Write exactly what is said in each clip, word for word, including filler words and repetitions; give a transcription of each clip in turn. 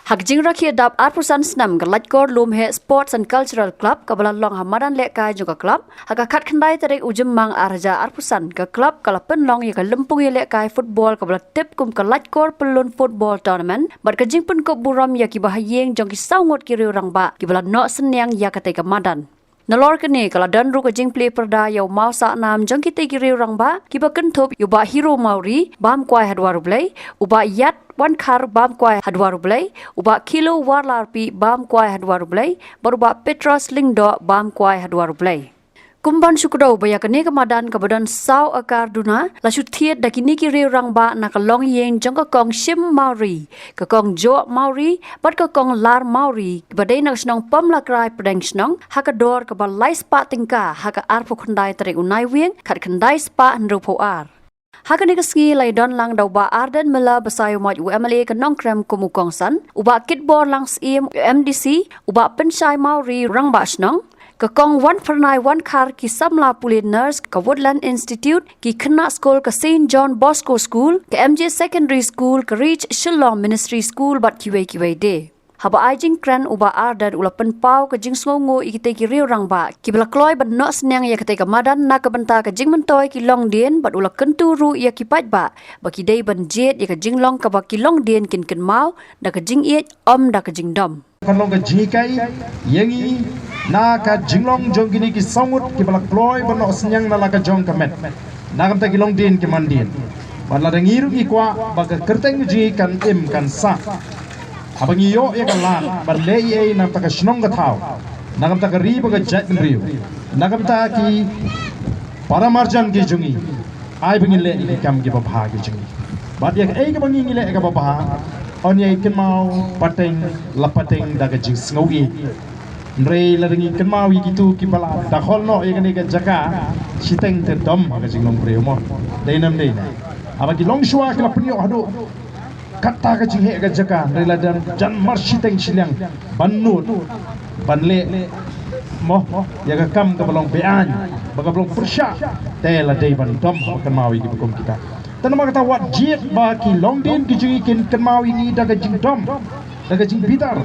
Ha ka jingrakhe dap arphew san snem ka Laitkor Lumheh Sports and Cultural Club kaba la long ha madan lehkai jong ka club, ha ka khatkhyndai tarik u Jymmang arhajar arphew san ka club ka la pynlong ïa ka lympung ïalehkai football kaba la tip kum ka Laitkor Pyllun Football Tournament bad ka jingpynkup burom ïa kiba ha ïing jong ki saw ngut ki riew rangbah kiba la noh synñiang ïa katei ka madan. Nalor kane ka la don ruh ka jingplie pyrda ïa u maw sah nam jong kitei ki riew rangbah kiba kynthup ïa u Bah Hero Mawrie, bam kwai ha dwar U Blei, u Bah Ïat Wankhar, bam kwai ha dwar U Blei, u Bah Khilo Warlarpi, bam kwai ha dwar U Blei, bad u Bah Petros Lyngdoh, bam kwai ha dwar U Blei. Kum ban shu kdew ba ïa kane ka madan kaba don saw akar duna la shu thied da kine ki riew rangbah na ka longïing jong ka Kong Shim Mawrie, ka Kong Joh Mawrie bad ka Kong Lar Mawrie, kiba dei na ka shnong Pamlakrai Pdeng Shnong, ha ka dor kaba lai spah tyngka ha ka arphew khyndai tarik u Naiwieng khatkhyndai spah hynriewphew ar. Ha kane ka sngi la ïadon lang da u Bah Ardent Miller Basaiawmoit, u M L A ka Nongkrem kum u kongsan, u Bah Kitborlang Syiem, u M D C, u Bah Pynshai Mawrie, Rangbah Shnong, ka Kong Wanphyrnai Wankhar, ki samla pule nurse ka Woodland Institute, ki khynnah skul ka Saint John Bosco School, ka M J Secondary School, ka Reach Shillong Ministry School bad kiwei kiwei de. Haba ai jingkren u Bah Ardent u la pynpaw ka jingsngewnguh ïa kitei ki riew rangbah kiba la kloi ban noh synñiang ïa katei ka madan na ka bynta ka jingmyntoi ki longdien bad u la kyntu ruh ïa ki paidbah ba ki dei ban jied ïa ka jinglong kaba ki longdien kin kynmaw da ka jingïeit, ym da ka jingdom. Kan long ka jinghikai ïa ngi na ka jinglong jong kine ki saw ngut kiba la kloi ban noh synñiang na la ka jong ka met na ka bynta ki longdien ki mandien. Bad lada ngi ruh ngi kwah ba ka kyrteng jong ngi kan im kan sah, haba ngi ïoh ïa ka lad ban leh ei ei na ka bynta ka shnong ka thaw, na ka bynta ka ri bad ka jaitbynriew, na ka bynta ki para marjan ki jong ngi, ai ba ngin leh ïa ki kam kiba bha ki jong ngi. Bad ïa kaei kaba ngi ngi leh kaba bha, yn ïai kynmaw pateng la pateng da ka jingsngewïeit. Hynrei lada ngi kynmaw ïa kito kiba la dkhot noh ïa kane ka jaka, shiteng te dom ha ka jinglong briew mo. Dei nam dei na. Haba ki longshuwa ki la pynïoh haduh katta ka jingheh ka jaka, hynrei la don jan mar shiteng shiliang ban nud ban leh mo ïa ka kam kaba long beaiñ, ba kaba long pyrshah, te la dei ban dom haba kynmaw ïa kiba kum kita. Te namar kata wat jied ba ki longdien ki jong ngi kin kynmaw ïa ngi da ka jingdom, da ka jingbitar.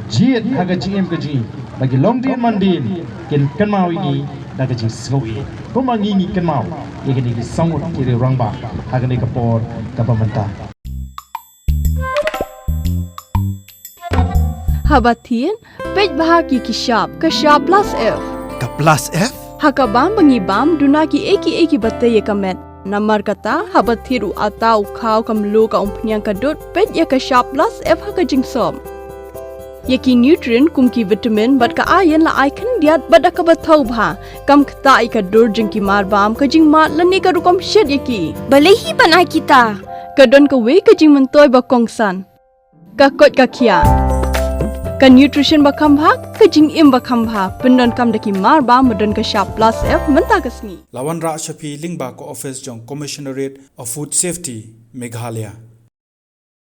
Jied ha ka jingim ka jong ngi ba ki longdien mandien kin kynmaw ïa ngi da ka jingsngewïeit, kumba ngi ngi kynmaw ïa kine ki saw ngut ki riew rangbah ha kane ka por kaba mynta. Haba thied, peit bha ki ki shap, ka shap plus F. Ka plus F? Ha ka bam ba ngi bam, duna kiei kiei kiba tei ïa ka met. Namar kata, haba thied u atta, u khaw, ka mluh, ka umphniang, ka dud, peit ïa ka shap plus F ha ka jingsop. Ïa ki nutrient kum ki vitamin bad ka iron la ai khyndiat bad da kaba thaw bha. Kam ktah ïa ka dur jong ki mar bam, ka jingmad lane ka rukom shet ïa ki. Balei hi ban ai kita? Ka don kawei ka jingmyntoi ba kongsan. Ka koit ka khiah. Ka nutrition ba kham bha, ka jingim ba kham bha. Pyndonkam da ki mar bam ba don ka shap plus F mynta ka sngi. La wanrah sha phi lyngba ka office jong Commissionerate of Food Safety, Meghalaya.